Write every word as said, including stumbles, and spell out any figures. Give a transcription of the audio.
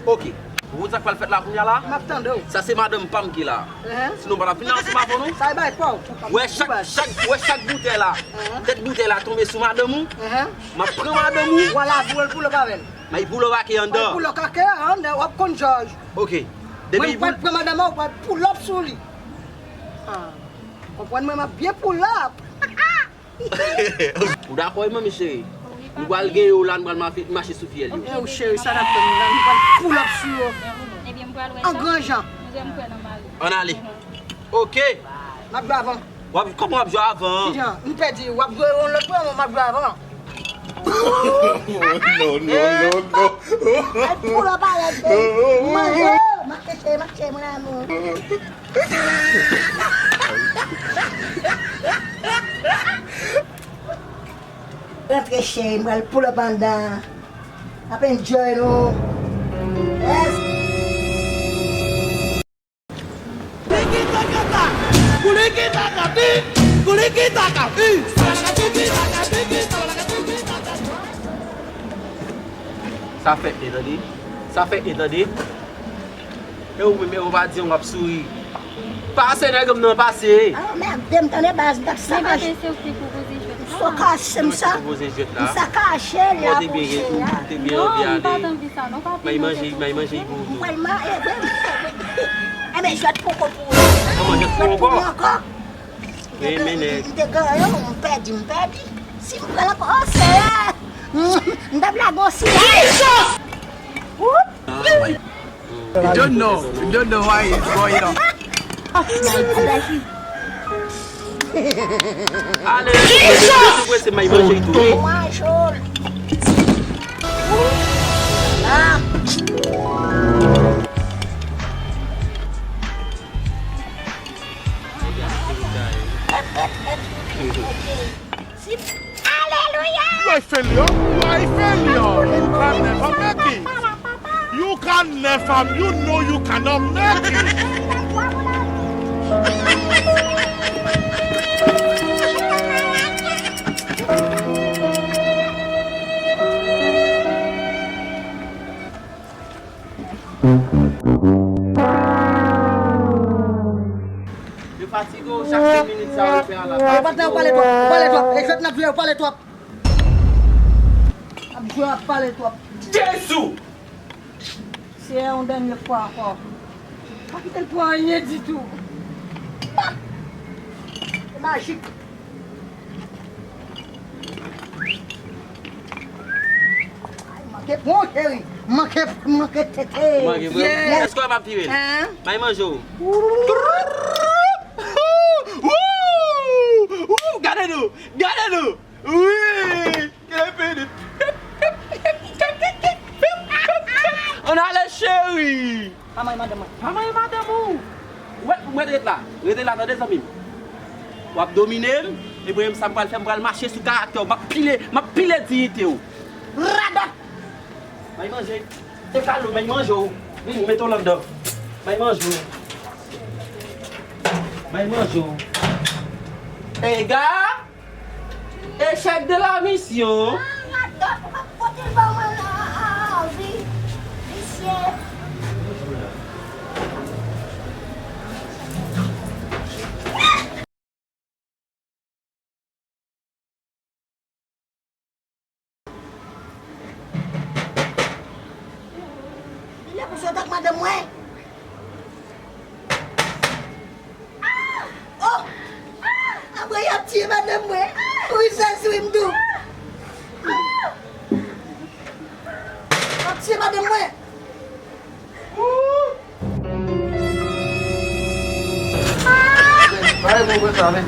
Ok. Ou konn sa k pral fèt la kounye a la? M ap tande w. Sa se madanm pa m ki la. Sinon, m pa t ap vin la ansanm avè w, non. Sa e bay pa w. Wè chak, chak, wè chak boutèy la. Tèt boutèy la tonbe sou madanm ou. M ap pran madanm ou. W a la pou l, pou l avè l. May pull up ake anndan. Pull up ake anndan, w ap konn jòj. Ok. Depi mwen, m pral pran madanm ou, w pral pull up sou li. Ah. Konprann mwen, m ap byen pull up. Ou dakò wi, manmi cheri? Nou pral gen yo la, nou pral mache, mache sou fyèl yo. E ou cheri, sa n ap fè, nou la, nou pral pull up sou yo. An gran jan. Ann ale. Ok. M ap jwe avan. W ap, kòman w ap jwe avan? Kijan? M pèdi. W ap jwe yon lòt pwen, mwen m ap jwe avan. No, no, no, no. Ay, pull up avè l, cheri. Manje, manje, cheri, manje, mon amour. Rantre, cheri, m pral pull up anndan. Ap enjoy nou. Yes. Sa fèt, tande. Sa fèt, tande. E ou menm, e ou pa di yon w ap souri. Pase nèg m nan, pase. Ah, merde, m tande baz, m t ap sa kache. Se ou ki pwopoze jwèt la. Sa kache m sa. Mwen ki pwopoze jwèt la. M sa kache la pou chè a. Ou te byen anvi ale. Non, m pa t anvi sa, non, pa vin. May manje, may manje pou ou tou. M pral ma-, e, e, e, e, e, e, men jwèt poko pou ou. Kòman jwèt pou mwen ankò? Jwèt poko? M te, m te genyen, m pèdi, m pèdi. Si m pran ankò, oh, Seyè! M t ap lage yon silans. Woup! You don't know. You don't know why it's going on. Ale, ale, ale, se may manje tou, wi. Alelouya! You are a failure. You are a failure. You can never make it. You can never, you know you cannot make it. Yo fatige w chak senk minit sa yo fè a la. Yo pa t nan pale twòp, pale twòp. E jwèt n ap jwe yo pale twòp. Ap jwe ap pale twòp. Jezi! Se yon dènye fwa ankò. Pa kite l pran anyen ditou. Se majik. Ay, manke bon, cheri. Manke, manke tete. Manke bon. Yes. Èske w ap vire l? Hein? Bay manje w. Wou! Wou! Gade nou! Gade nou! Wi! Ann ale, cheri! Pa manyen madanm mwen. Pa manyen madanm ou! Ou wè, ou mèt ret la. Rete la, tande, zanmi m. W ap domine m, epi menm sa m pral fè, m pral mache sou karaktè w. M ap pile, m ap pile diyite w. Radòt! Bay manje. Se kalo, bay manje w. Vini, mete w ladan. Bay manje w. Bay manje w. Ega! Échec de la mission. Ah, radòt, ou pa pote l ban mwen la, ah, ah, vi-, visye. Li lè pou sot ak madanm mwen. Oh! Apre y ap tiye madanm mwen. Wi, sezi m tou. Y ap tiye madanm mwen. Pare pou mwen sa, men.